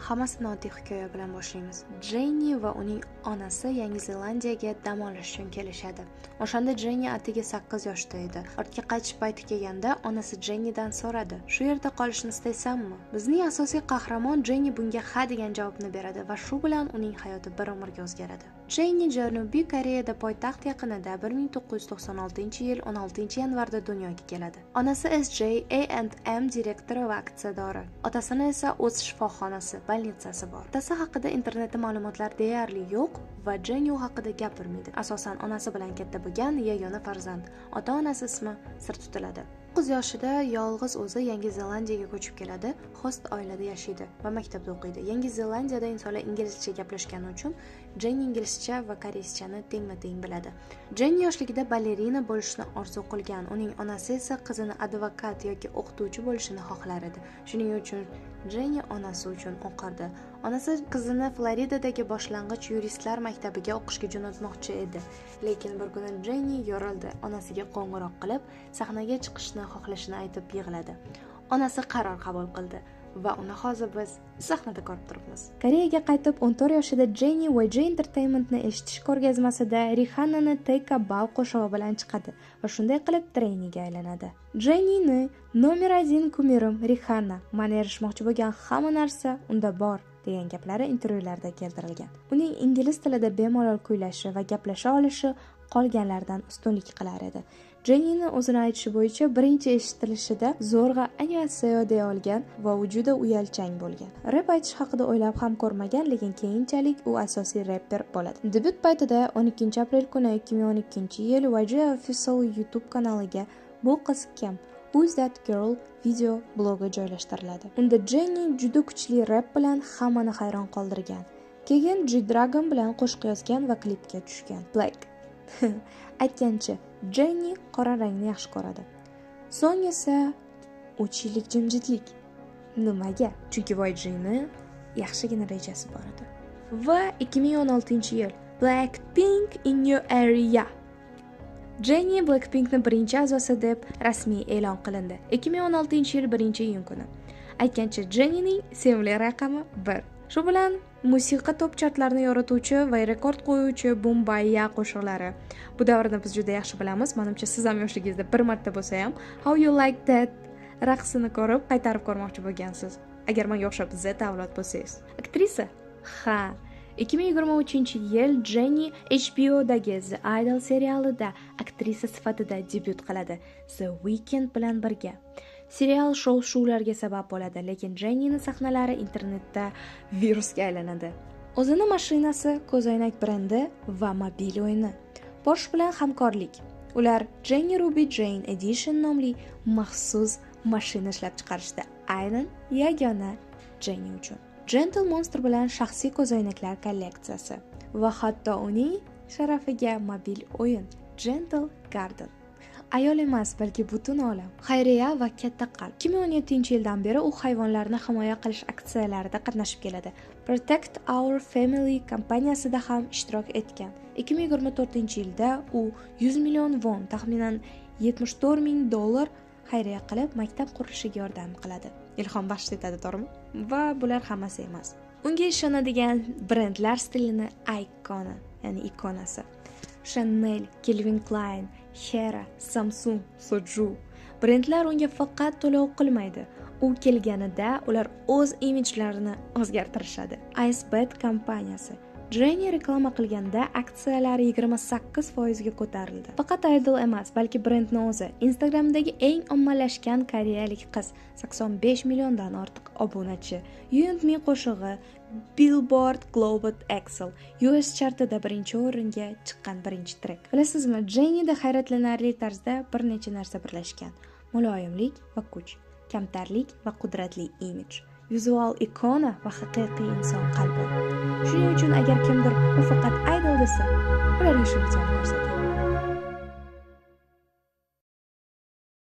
Hammasini oddiy hikoya bilan boshlaymiz. Jenni va uning onasi Yangi Zelandiyaga dam olish uchun kelishadi. O'shanda Jenni atigi 8 yoshda edi. Ortga qaytish payti kelganda onasi Jennidan so'radi: "Shu yerda qolishni istaysanmi?" Bizning asosiy qahramon Jenni bunga ha degan javobni beradi va shu bilan uning hayoti bir umrga o'zgaradi. Jenni Janubiy Koreyada poytaxt yaqinida 1996-yil 16-yanvarda dunyoga keladi. Onasi SJ A&M direktori va aksiyadori. Otasini esa o'z shifoxonasi, больницасы bor. Otasi haqida internetda ma'lumotlar deyarli yo'q va Jenni u haqida gapirmaydi. Asosan onasi bilan katta bo'lgan yagona farzand. Ota-onasi ismi sir tutiladi. 9 yoshida yolg'iz o'zi Yangi Zelandiyaga ko'chib keladi, host oilada yashaydi va maktabda o'qiydi. Yangi Zelandiyada insonlar inglizcha gaplashgani uchun Jenni inglizcha va koreyschani tengma-teng biladi. Jenni yoshligida balerina bo'lishni orzu qilgan. Uning onasi esa qizini advokat yoki o'qituvchi bo'lishini xohlar edi. Shuning uchun Jenni onasi uchun o'qirdi. Onasi qizini Floridadagi boshlang'ich yuristlar maktabiga o'qishga jo'natmoqchi edi. Lekin bir kuni Jenni yorildi. Onasiga qo'ng'iroq qilib, sahnaga chiqishni xohlashini aytib yig'ladi. Onasi qaror qabul qildi va uni hozir biz sahnada ko'rib turibmiz. Koreyaga qaytib 14 yoshida Jenni YG Entertainmentni eshitish ko'rgazmasida Rihannani Take a Bow qo'shig'i bilan chiqadi va shunday qilib treniga aylanadi. Jennini "Номер 1 кумирim Rihanna, men erishmoqchi bo'lgan hamma narsa unda bor" degan gaplari intervyularda keltirilgan. Uning ingliz tilida bemalol kuylashi va gaplasha olishi qolganlardan ustunlik qilar edi. Jennini o'zini aytishi bo'yicha birinchi eshitilishida zo'rg'a "Annyeonghaseyo" deya olgan va u juda uyalchang bo'lgan. Rep aytish haqida o'ylab ham ko'rmagan, lekin keyinchalik u asosiy reper bo'ladi. Debyut paytida 12 aprel kuni 2012-yil YG Official YouTube kanaliga "Bu qiz kim? Who's That Girl" video blogi joylashtiriladi. Unda Jenni juda kuchli rep bilan hammani hayron qoldirgan. Keyin G-Dragon bilan qo'shiq yozgan va klipga tushgan. Black. Aytgancha, Jenni qora rangni yaxshi ko'radi. So'ng esa 3 yillik jimjitlik. Nimaga? Chunki YGni yaxshigina rejasi bor edi. Va 2016-yil, Blackpink in your area. Jenni Blackpinkni birinchi a'zosi deb rasmiy e'lon qilindi. 2016-yil 1-iyun kuni. Aytgancha, Jennining sevimli raqami 1. Shu bilan musiqa top chartlarini yorituvchi va rekord qo'yuvchi "Boombayah" qo'shiqlari. Bu davrni biz juda yaxshi bilamiz. Menimcha, siz ham yoshligingizda bir marta bo'lsa ham "How You Like That" raqsini ko'rib, qaytarib ko'rmoqchi bo'lgansiz. Agar menga o'xshab Z avlod bo'lsangiz. Aktrisa? Ha, 2023-yil Jenni HBOdagi The Idol serialida aktrisa sifatida debyut qiladi, The Weeknd bilan birga. Serial shov-shuvlarga sabab bo'ladi, lekin Jennini sahnalari internetda virusga aylanadi. O'zini mashinasi, ko'zoynak brendi va mobil o'yini. Porsche bilan hamkorlik. Ular Jenny Ruby Jane Edition nomli maxsus mashina ishlab chiqarishdi, aynan yagona Jenny uchun. Gentle Monster bilan shaxsiy ko'zoynaklar kolleksiyasi va hatto uning sharafiga mobil o'yin Gentle Garden. Ayol emas, balki butun olam. Xayriya va katta qalb. 2017-yildan beri u hayvonlarni himoya qilish aksiyalarida qatnashib keladi. Protect Our Family kampaniyasida ham ishtirok etgan. 2024-yilda u 100 million won, taxminan 74 ming dollar xayriya qilib, maktab qurilishiga yordam qiladi. Ilhom baxsh etadi, to'g'rimi? Va bular hammasi emas. Unga ishonadigan brendlar stilini ikoni, ya'ni ikonasi. Chanel, Calvin Klein, Hera, Samsung, Soju. Brendlar unga faqat to'lov qilmaydi. U kelganida ular o'z imijlarini o'zgartirishadi. Icebet kompaniyasi Jenni reklama qilganda aksiyalari 28% ga ko'tarildi. Faqat idol emas, balki brendni o'zi. Instagramdagi eng ommalashgan koreyalik qiz, 85 milliondan ortiq obunachi. "You and Me" qo'shig'i Billboard Global Excel US chartida birinchi o'ringa chiqqan birinchi trek. Bilasizmi, Jennida hayratlanarli tarzda bir necha narsa birlashgan: muloyimlik va kuch, kamtarlik va qudratli imij, vizual ikona va haqiqiy inson qalbi. Shuning uchun agar kimdir "u faqat idol" desa, ularga shu videoni ko'rsating.